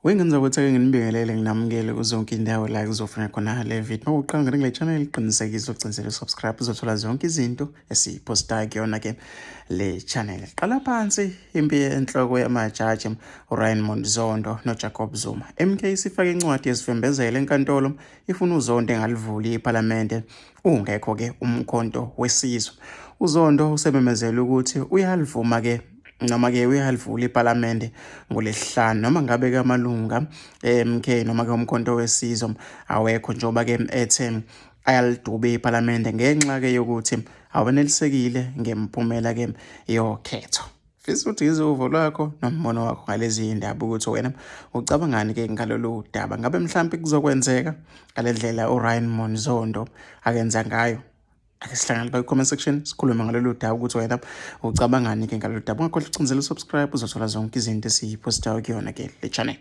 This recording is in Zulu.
Wengenza ukuthi ake nginibingelele nginamukele kuzonke indawo la kuzofuna khona le video. Uma uqala ngene kule channel qinisekisa ucinisele subscribe uzothola zonke izinto esiyiphostayo kuyona ke le channel. Qala phansi impi yenhloko yamajaji uRaymond Zondo noJacob Zuma. MK isifake incwadi yesivembezelo enkantolo ifuna uZondo engalivuli iphalamende ungekho ke umkhonto wesizwe. UZondo usememezele ukuthi uyalivuma ke noma ke uyalivula iPhalamende ngolesihlanu noma ngabe ke amalunga e-MK noma ke umkhonto wesizwe awekho njengoba ke ethe ayalidube iPhalamende ngenxa ke yokuthi awenelisekile ngemiphumela ke yokhetho. Fisa ukuthi ngizwe uvo lwakho nombono wakho ngalezi ndaba ukuthi wena ucabangani ke ngalolu daba ngabe mhlampe kuzokwenzeka ngale ndlela uRyan Monzondo akenza ngayo ake sihlangane lapha kwi-comment section sikhulume ngalolu daba ukuthi wena ucabangani ke ngalolu daba ungakhohlwa ucinzela usubscribe uzothola zonke izinto esiyiphostayo kuyona ke le channel.